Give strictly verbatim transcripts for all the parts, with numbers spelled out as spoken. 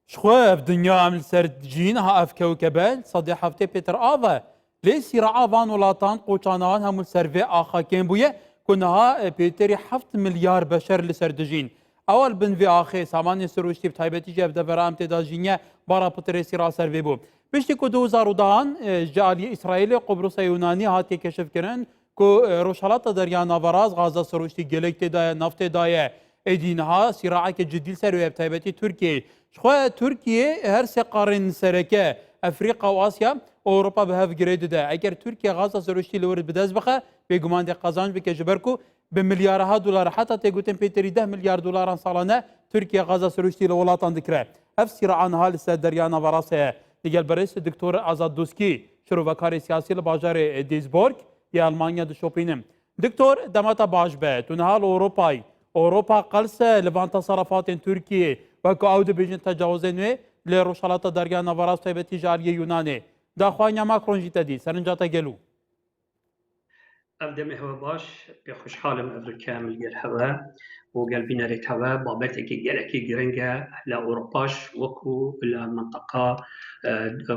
Ji xwe ev dinya em li ser dijîn, ha ev kewkebe, sedê heftê pêtir av e. Lê sîraa van welatan, qoçana wan hemû li ser vê axa kêm bûye ku niha, e, pêterî heft milyar beşer li ser dijîn. Ew li bin vê axê samanên sirûştî, bi taybetî jî ev devera em tê de jî niye, bara pitirê sîra ser vê bû. Piştî ku du hezar û dehan, e, ji aliyê Îsraîlê Qubrusa Yunanî hatiye keşifkirin, ku, e, Rojhelata Derya Naverast, Gaza Sirûştî gelek tê de ye, neft tê de ye. Êdî niha sîraeke cidî li ser wê ye, bi taybetî Tirkiyeyê. Ji xwe Tirkiye her sê qarên sereke, Efrîqa û Asya û Ewropa bi hev girê dide. Eger Tirkiye Gaza Sirûştî li wir bi dest bixe, bêguman dê qazanc bike, ji ber ku bi milyareha dolar, heta tê gotin pêterî deh milyar dolaran salane Tirkiye Gaza Sirûştî li welatan dikire. Ev sîraa niha li ser Derya Naverast heye. Digel birêz Doktor Azad Doskî, şirovekarê siyasî li bajarê Duisburg yê Almanya dişopînim. Doktor, dema te baş be. Tu niha li Ewropayî. Ewropa qels e li van teserefatên Tirkiyê, wek ku ew dibêjin tecawizên wê li Rojhelata Derya Naverast, taybetî ji aliyê Yunanê. Daxwaniya Macron jî te dî. Serinca te gelo? Ev demê hewe baş, pê xweşhal im ev rike em li gel hewe û gel bînerêt hewe. Babetekî gelekî giring e li Ewropa jî, wekû li minteqa, e,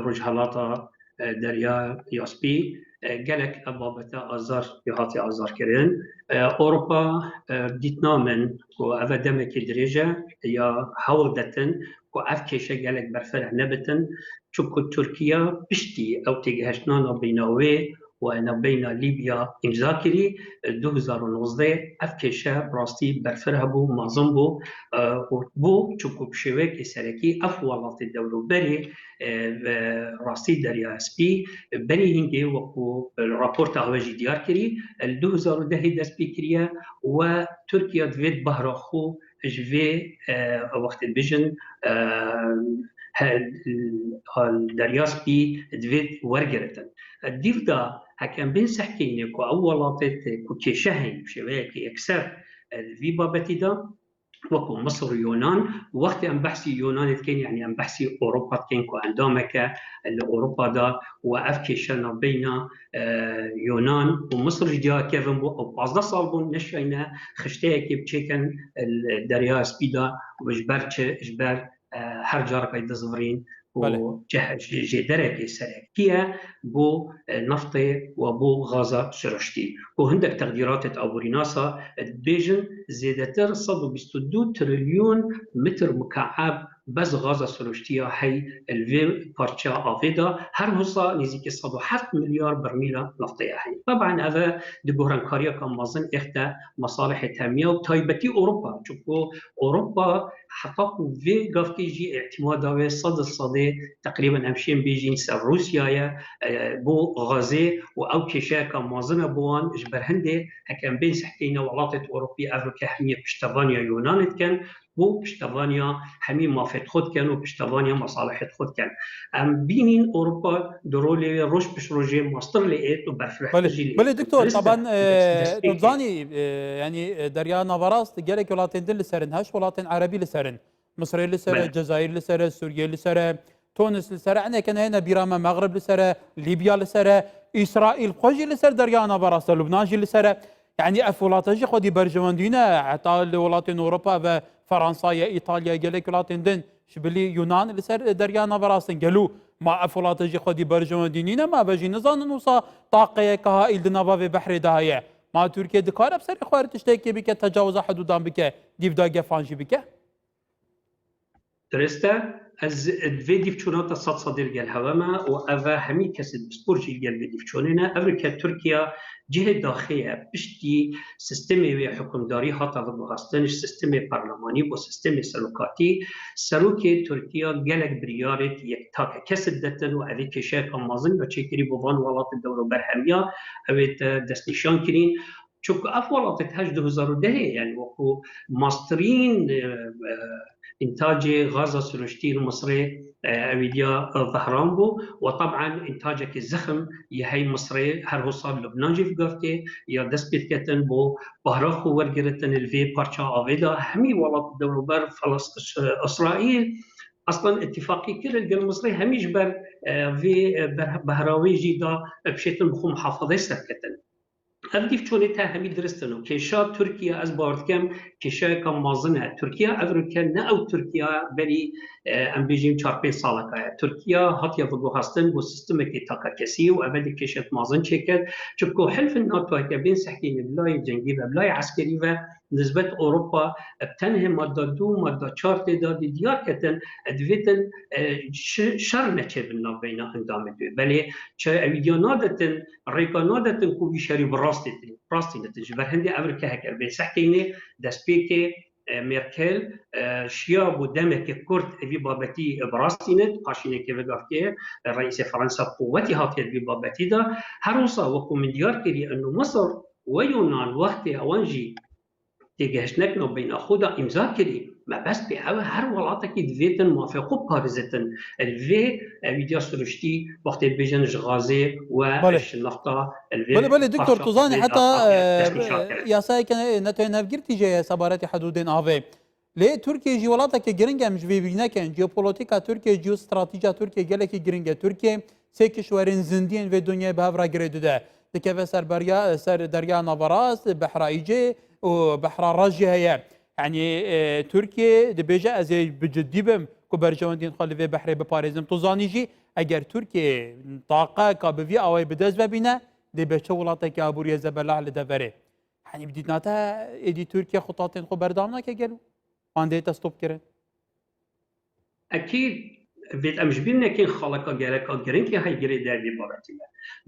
Rojhelata, e, Derya ya Spî, e, gelek ev babete azar, pê hatiye azarkirin. E, Ewropa, e, dîtina min ku ev demekî dirêj e, ya hewl ditin ku ev kêşe gelek berfireh nebitin, çunku Tirkiye piştî ew têgihiştina navbeyna wê û navbeyna Lîbya îmza kirî, du hezar û nozdeh ev kêşe bi rastî berfireh bû, mezin bû, e, û bû, çunku bi şêweyekî serekî ev welatê dewroberê, e, bi rastî Derya Spî berî hîngê, wekû raporta we jî diyar kirî, li du hezar û dehê dest pê kiriye we Tirkiye divê di behra xwe ji vê, e, wextê bijin, e, he, Derya Spî divê wergiritin. Dîv de heke em bên sehkînê ku ew welatê ku kêşe heyî bi şêweyekî yekser, e, li vî babetî de, wekû Misir û Yunan, wextê em behsî Yunanê dikin, yanî em behsî Ewropa dikin ku endameke li Ewropa de û ev kêşe navbeyna, e, Yunan û Misir jî diya kevin bû, ew pazdeh sal bûn neşayne xişteyekê biçêkin, e, li Derya Spî de û ji ber çi? Ji ber, e, her careke dizivirîn û Belê. ceh-, jê-, jêderekê serekî ye bo, e, naftê û bo gaza siruştî. Ku hindek teqdîratê aborînasa, e, dibêjin zêdetir sed û bîst û du trilyon metr muka'eb bes gaza siruştî ya hey li vê parça avê de, her wisa nêzîkî sed û heft milyar bermîla naftê ya hey. Teban ev e di gorankariyeka mezin êxte mesalihê temiya û taybetî Ewropa. Çunku Ewropa heta ku vê gavkê jî îtimada wê sed li sedê teqrîben em şên bêjîn ser Rûsya ye, e, bo gazê û ew kêşeyeka mezin e bo wan ji ber hindê heke em bên sehkeyne welatê Ewropî ev rike hemiyê piştevaniya Yunanê dikin, bo piştevaniya hemî mafê xwe dikin û piştevaniya mesalihê xwe dikin. Em bînîn Ewropa di rolê wê roj pişt rojê mastir lê êt û berfirehtir Belê, jî lê belê êt. Doktor, Dirist e. taban, e, Destpêkê. tu zanî, e, yanî, e, Derya Naverast gelek welatên din li ser in, heşt welatên erebî li ser in. Misrê li ser e, Belê. Cezayir li ser e, Sûriye li ser e, Tunis li ser e, eneke hene bîra me Mexrib li ser e, Lîbya li ser e, Îsraîl xwe jî li ser Derya Naverast e, Lubnan jî li ser e. Yanî ev welata jî xwedî berjewendî ne, heta li welatên Ewropa ve Fransa ye, Îtalya, gelek welatên din, ji bilî Yunan li ser Derya Naverast in. Gelo ma ev welata jî xwedî berjewendî nîne, ma ve jî nizanin wisa taqeyeke haîl di nava vê behrê de heye. Ma Tirkiye dikare bi serê xwe re tiştekê bike, tecawiza hidûdan bike, dîvda gefan jî bike? Dirist e, ez di vê dîvçûna de sed sedî li gel hewe me û ev e hemî kesê pispor jî li gel vê dîvçûnê ne. Ev rike Tirkiye cihê daxê ye, piştî sistemê wê hikûmdarî hata veguhastin, ji sistemê parlemanî bo sistemê serokatî, serokê Tirkiye gelek biryarê yektak e. Kesê didetin û evê kêşeyeka mezin ya çêkirî bo van welatê dewrober hemiya, ew ê te destnîşan kirîn. Çunku ev welatê her ji du hezar û dehê, yani wekû mastirîn, e, e, întacê gaza siruştî li Misirê, e, ewîdiya, e, Zehran bû. Û teban întacekî zexm yê hey Misirê her hosa Lubnan jî vigavtê ya dest pê diketin bo bahra xwe wergiritin li vê parça avê de. Hemî welat dewrober Filistin, Îsraîl, aslan îtîfaqî kir li gel Misirê hemî ji ber, e, vê, e, ber-, behra wê jî da, e, bişêtin bi xwe muhafazê serketin. Ev dîv çolê te hemî dirist in û kêşa Tirkiye, ez bawer dikim, kêşayeka mezin e. Tirkiye ev rûke ne ew Tirkiye berî, e, em bêjin çar pênc saleka ye. Tirkiye hatiye veguhastin bo sîstemekê takakesî û ev ê kêşet mezin çêkir. Çimku hilfên NATO heke bên sehkînê bi layê cengî ve, bi layê eskerî ve, nisbet Ewropa, bi tenhê madda du, madda çar tê de dî diyar ketin, divêtin, e, şi-, şer neçêbin navbeyna endamê dê. Belê çi ewîdiya nadetin, rêka nadetin ku wî şerî bi rastî, rastî netin. Ji ber hindê ev rike heke bên sehkînê destpêkê, e, Merkel, e, şiya bo demeke kurt evî babetî, e, bi rastî net, paşîneke vegaftê, e, reîsê Fransa quwetî hatiye di vî babetî de. Her wisa wekû min diyar kirî, eno Misir we Yunan wextê ewan jî têgehiştnek navbeyna xwe de îmza kirî. Mebest pê ew e, her welatekî divêtin mafê xwe parêzetin. Li vê ewîdiya siruştî wextê dibêjin ji gazê we Belê. ji nefta li vê Belê, belê, doktor, parça tu zanî, heta, e, destnîşan kirin. Yasayeke netewên hevgirtî jê ye sebaretî hudûdên avê. Lê Tirkiye jî welatekî giring e, em ji vê bîr nekin. Jeopolotîka Tirkiye, jeostratîjiya Tirkiye gelekî giring e. Tirkiye sê kişwerên zindî yên vê dinyayê bi hev re girê dide. Dikeve ser beriya, ser Derya Naverast, Behra Îcê û Behra Reş jî heye. Yanî, e, Tirkiye dibêje, ez ê bi cidî bim ku berjewendiyên xwe li vê behrê biparêzim. Tu zanî jî, eger Tirkiye taqeka bi vî awayî bi dest ve bîne, dê be çi welatekî aboriyê zebelah li deverê. Yanî bi dîtina te êdî Tirkiye xutatên xwe berdewam nake gelo? Wan dê te stop kirin? Ekîd, vêt em ji bîr nekin, xaleka gereka giring ya hey girê der vê babetî me.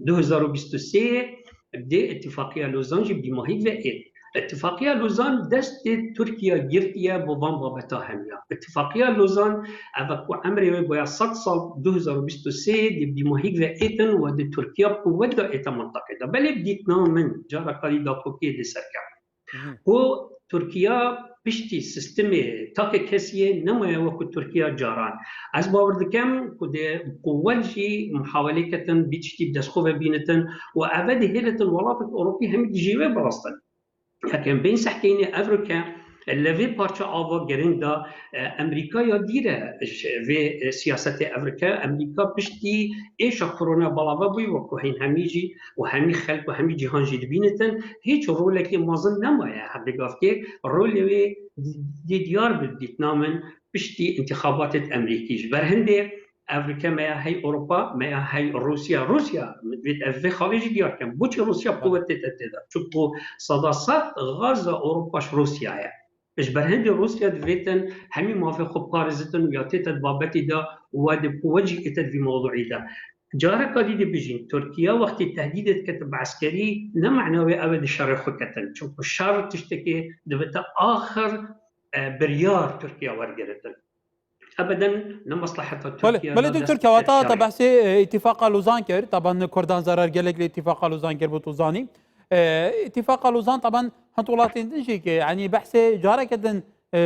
Du hezar û bîst û sê dê Îtîfaqiya Lozan jî bi dîmahî ve êt. Îtîfaqiya Lozan destê Tirkiye girtiye bo van babeta hemiya. Îtîfaqiya Lozan, ev ku emrê wê boya sed sal, du hezar û bîst û sê dê bi dîmahî ve êtin û di Tirkiye quwet de ête mintaqê de. Belê bi dîtina min, cara karî dakokê dê serkevin. Mhm. Ku Tirkiya piştî sîstemê takekesiyê nemaye wekû Tirkiya caran. Ez bawer dikim ku dê quwet jî muhawelê ketin, bî tiştî bi dest xwe ve bînitin û eve dê hêletin welatek Ewropî hemî dijî wê birastin. Heke em bên sehkeyne ev rike, li vê parça ava giring de, e, Amerîka ya dîre ji vê, e, siyasetê ev rike. Amerîka piştî êşa korona belave bûyî, wekû hîn hemî jî û hemî xelk û hemî cîhan jî dibînitin, hîç rolekî mezin nemaye. Heqê gavkê rolê wê dî-, dî-, diyar bi dîtina min piştî întîxabatê di Amerîkî. Ji ber hindê ev rike me ya hey Ewropa, me ya hey Rûsya. Rûsya, min divêt ev vê xalê jî diyar kem. Boçî Rûsya quwetê te tê de? Çunku seda sed xaza Ewropa ji Rûsya ye. Ji ber hindê Rûsya divêtin hemî mafê xwe parêzitin û ya tête di babetî de û we dê quwet jî ête di vî mewduî de. Careka dî dibijîn, Tirkiye wextê tehdîdê dikete bi eskerî, ne mena wê ew ê di şerê xwe ketin. Çunku şer tiştekê dibite axir, e, biryar Tirkiye wergiritin. Ebeden ne mesleheta Belê, Tirkiye belê, ne doktor, dest kewata, te şerê. Behsê, e, Îtîfaqa Lozan kir. Taban Kurdan zarar gelek li Îtîfaqa Lozan kir, bo tu zanî. E, Îtîfaqa Lozan, taban, hin welatên din jî ki, yanî behsê careke din, e,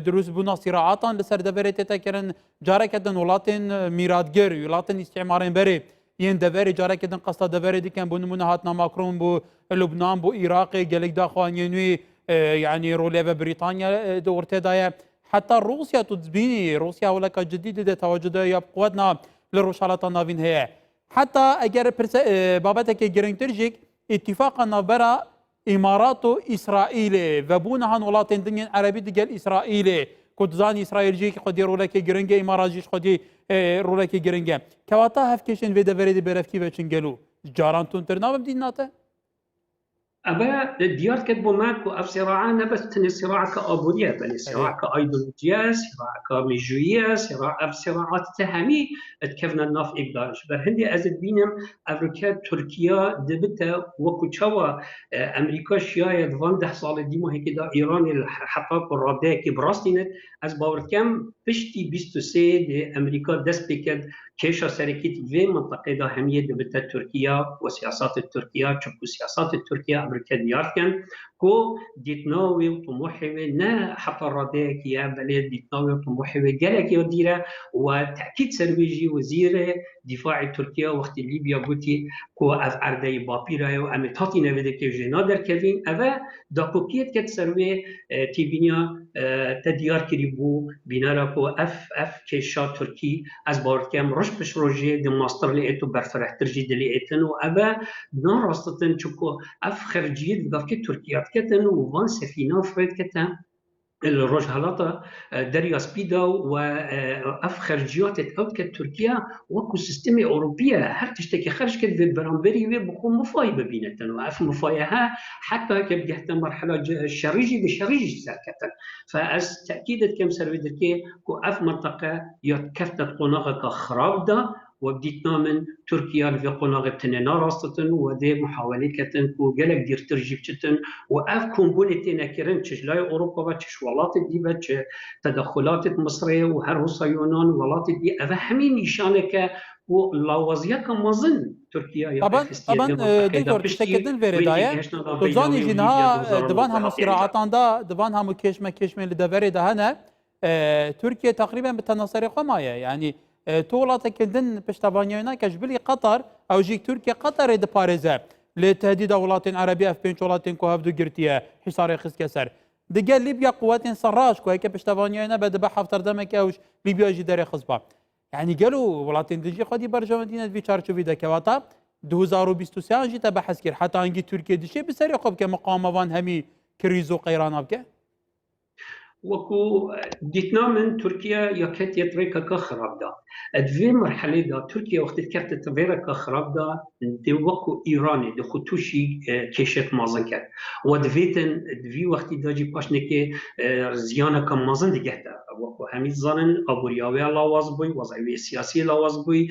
dirûst bûna sîraatan li ser deverê tête kirin, careke din welatên, e, mîratgir, welatên îstîmarên berê yên deverê careke din qesta deverê dikin, bo nimûne hatina Macron bo Lubnan, bo Iraqê, gelek daxuyaniyên wî, e, yanî rolê ve Brîtanya, e, di ortê de ye. Heta Rûsya tu dibînî, Rûsya wêleka cidî dide tewacû de ya bi quwet na li Rojhilata Navîn heye. Heta eger pirse-, e, babetekê girîngtir jî, îtîfaqa navbera Îmarat û Îsraîlê, vebûna han welatên din yên erebî digel Îsraîlê, ku dizanî Îsraîl jî xwedî rolekê giring e, Îmarat jî xwedî, e, rolekê giring e. Kewata hevkêşên vê deverê di berevkî ve çin gelo? Caran tundtir nabin dîn nate? Eve diyar ket bo me ku ev sîraa ne bes tenê sîraaka aborî ye, belê Erê. sîraaka îdeolojî ye, sîraaka mêjûyî ye, sîra-, ev sîraat te hemî dikevne nav êk de. Ji ber hindê ez dibînim, ev rike Tirkiye dibite wekû çawa, e, Amerîka şiyaye di van deh salê dîmahekê de Îranê li he-, heta ku radeyekê bi rastî net, ez bawer dikim piştî bîst û sê dê Amerîka dest pê ket kêşa serekî di vê mintiqê de hemiyê dibite Tirkiye û siyaseta Tirkiye, çimkû siyaseta Tirkiye ev rike diyar dikin ku dîtina wê û timohê wê ne heta radeyekî ye, belê dîtina wê û timohê wê gelek ya dîr e û we tekîd ser wê jî wezîrê dîfaê Tirkiye wextî Lîbya gotî ku ev erdeyî bapîra ye û em ê tatîne vê dikê jê naderkevîn. Ev e dakokiyê diket ser wê, e, têbîniya, e, te diyar kirî bû bînera ku ev, ev kêşa Tirkî ez bawer dikim roj piş rojê di mastir lê êt û berfirehtir jî dilê êtin û ev e narastitin çunku ev xerciyê di gavkê Tirkiye diketin û van sefînan firê diketin. Li Rojhelata, e, Derya Spî de û, e, ev xerciyatê ew dike Tirkiye wekû sîstemê Ewropî ye. Her tiştekî xerc kir vê beramberî wê bi xwe mifayî bibînitin û ev mifaye he heta ke bigehte merhela ce-, şerî jî bi şerî jî serketin. Fe ez tekîd dikim ser vê dirkê ku ev minteqe ya kefte qonaxeke xirab de, Wek dîtina min, Tirkiye li vê qonaxê tinê narastitin û wê dê muhawelê ketin ku gelek dîrtir jî biçitin û ev kombûnê têne kirin, çi ji layê Ewropa ve, çi ji welatê dî ve, çi tedexulatê Misirê û her wisa Yunan û welatê dî, ev e hemî nîşaneke ku lawaziyeke mezin Tirkiye ya Taban, xistiyê taban, di e, vê doktor, piştî tiştekî din vê rê daye. Tu zanî jî niha, e, di van hemû sîraatan de, di van hemû kêşme kêşmên li deverê de hene, E, Tirkiye teqrîben bi tena serê xwe maye. Yanî, e, tu welatekî din piştevaniyê nake ji bilî Qatar, ew jî Tirkiye Qatarê diparêze. Lê tehdîda welatên Erebî ev pênc welatên ku hevdu girtiye, hîsarê xistke ser. Digel Lîbya quwetên serraş ku heke piştevaniyê nebe dibe hefterdemeke ew ji Lîbya jî derê xist ba. Yanî gelo welatên din jî xwedî berjewendî ne di vî çarçovî de kewata du hezar û bîst û sê an jî te behs kir. Heta hingî Tirkiye dişê bi serê xwe bike miqama van hemî krîz û qeyrana bike? Wekû, e, dîtina min Tirkiye ya ketiye di rêkeke xirab de. E, di vê merhelê de Tirkiye wextê dikefte di vê rêka xirab de, dê wekû Îranê, dê xwe tûşî, e, kêşek mezin ket. We divêtin, di vî wextî de jî paşnekê, e, ziyaneke mezin digehte. Wekû hemî dizanin, aboriya wê lawaz bûy, wezayê wê siyasî lawaz bûy.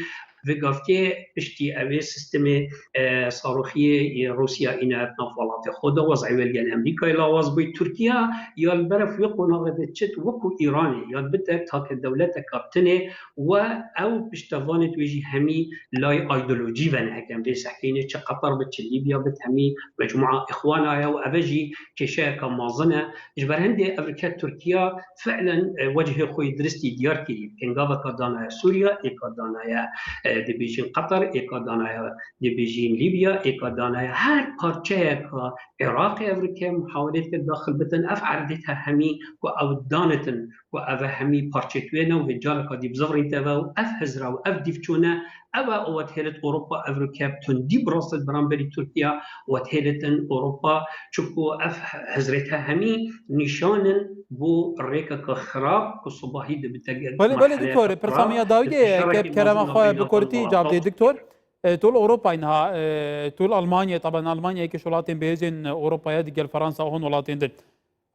Vê gavkê piştî ew ê sîstemê, e, saroxiyê yê Rûsya îne nav welatê xwe de, wezayê wê li gel Amerîkayê lawaz bûy. Tirkiye ya li beref wê qonaxê de çit wekû Îranê ya dibite take dewleteka tinê we ew piştevanê wê jî hemî lay ideolojî ve ne. Heke em vê sehkeyînê çi Qatar bit, çi Lîbya bit, hemî mecmua Îxwana ye û ev jî kêşeyeke mezin e. Ji ber hindê ev rike Tirkiye fi'len, e, wecihê xwe yê diristî diyar kirî. Pêngaveka danaye Sûriye, êka danaye, e, dibêjin Qatar, êka danaye dibêjin Lîbya, êka danaye her parçeyeka Iraqê ev rike muhawelê dike daxil bitin. Ev erdê te hemî ku ew danitin ku ev e hemî parçeyê wê ne û vê careka dî bizivirîn te ve û ev hizra û ev dîvçûne, ev e û wet hêlit Ewropa ev rike bi tundî bi rastî li beramberî Tirkiye wet hêlitin Ewropa, çunku ev hizrê te hemî nîşan in bo rêkeke xirab ku sibahî dibite Belê, belê, merheleyeke doktor, pirsa xirab, min ya dawî di ye, şerekî ke-, kerema mezin xwe navbeyna bi kurtî van cevap dê, welatan. Doktor. E, tu li Ewropayê niha, e, tu li Almanyayê, taban Almanya yekê ji welatên bihêzên Ewropayê digel Fransa û hon welatên din.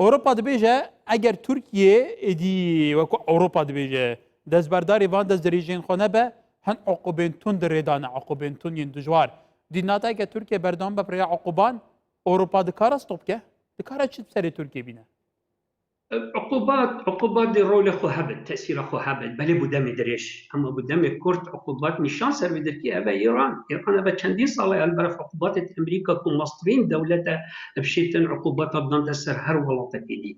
Ewropa dibêje, eger Tirkiye êdî wekû Ewropa dibêje, destberdarî van destdirêjên xwe nebe, hin uqubên tund di rê de ne, uqubên tund yên dijwar. Dîtina te eger Tirkiye berdewam be bi rêya uquban, Ewropa dikare stop ke? Dikare çi bi serê Tirkiye bîne? Uqubat, uqubat dê rolê xwe hebin, tesîra xwe hebin. Belê bo demê dirêj. Ama bo demê kurt uqubat nîşan ser wê derkê ev e Îran. Îran ev e çendîn sal e li ber ev uqubatê di Amerîka ku mestirîn dewlet e, dibişêtin uqubata didin de ser her welatekê dî.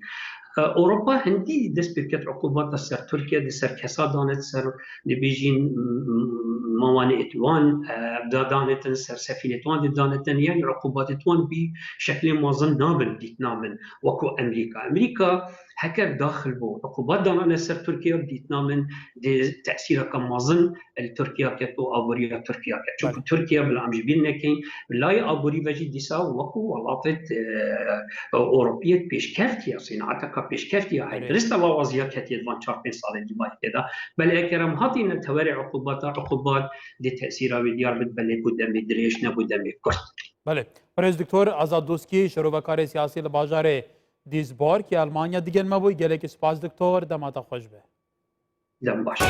E, Ewropa hindî dest pê ket uqubata ser Tirkiye, di ser kesa danit, ser dibêjin, m-, m-, mawanê êt wan, e, da danitin, ser sefînêt wan dê danitin, yanî uqubatêt wan bî şeklê mezin nabin dîtina min wekû Amerîka. Amerîka heke daxil bû, uqubat danane ser Tirkiye, dîtina min dê tesîreke mezin li Tirkiye ket û aboriya Tirkiye ket. Çunku Belê. Tirkiye bila em ji bîr nekin, bi layê aborî ve jî dîsa wekû welatêt, e, Ewropiyêt pêşkevtiye, sînateka pêşkevtiye heye. Belê. Dirist e lawaziya ketiye di van çar pênc salên civakê de. Belê eger em hatîne tewerê uqubata, uqubat dê tesîra wê diyar bit, belê bo demê dirêj ne bo demê kurt. Belê. Birêz Doktor Azad Doskî, şirovekarê siyasî li bajarê Duisburg yê Almanya digel me bû. Gelekî spas Doktor, dema te xweş be. Dem baş.